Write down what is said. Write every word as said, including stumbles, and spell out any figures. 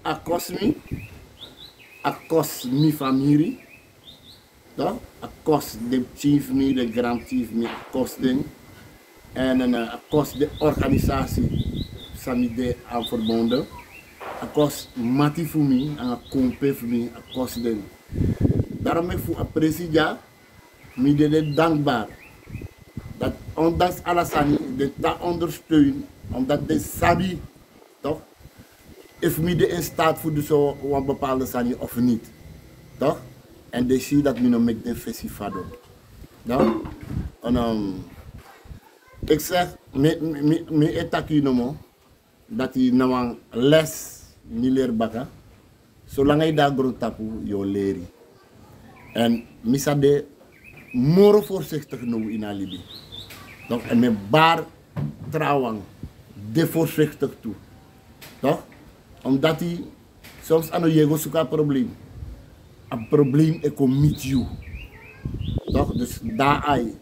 A kosi mi, a kosi mi famiri, toch, a kosi den pikin fu mi, den granpikin fu mi, a kosi den. En a kosi den organisasi san mi de aan verbonden. A kosi mati fu mi, anga kompe fu mi, a kosi den. Daarom meki fu a presidia, mi de dankbaar dat ondanks ala sani den tan ondersteun, omdat den sabi, toch, efu mi de in staat fu du so wan bepaalde sani of niet, toch. En den si dat mi no meki den fesi fado, toch. En, ehm, ik zeg, mi mi mi e taki nomo, dati na wan les mi leri baka. Solanga yu de na grontapu yu o leri. En mi sa de moro voorzichtig now ini a libi. Donc, en mi e bari trawan, de voorzichtig tu, toch. Omdat yu soms a no yu e go suku a probleem. A probleem e kon miti yu, toch. Dus daar ai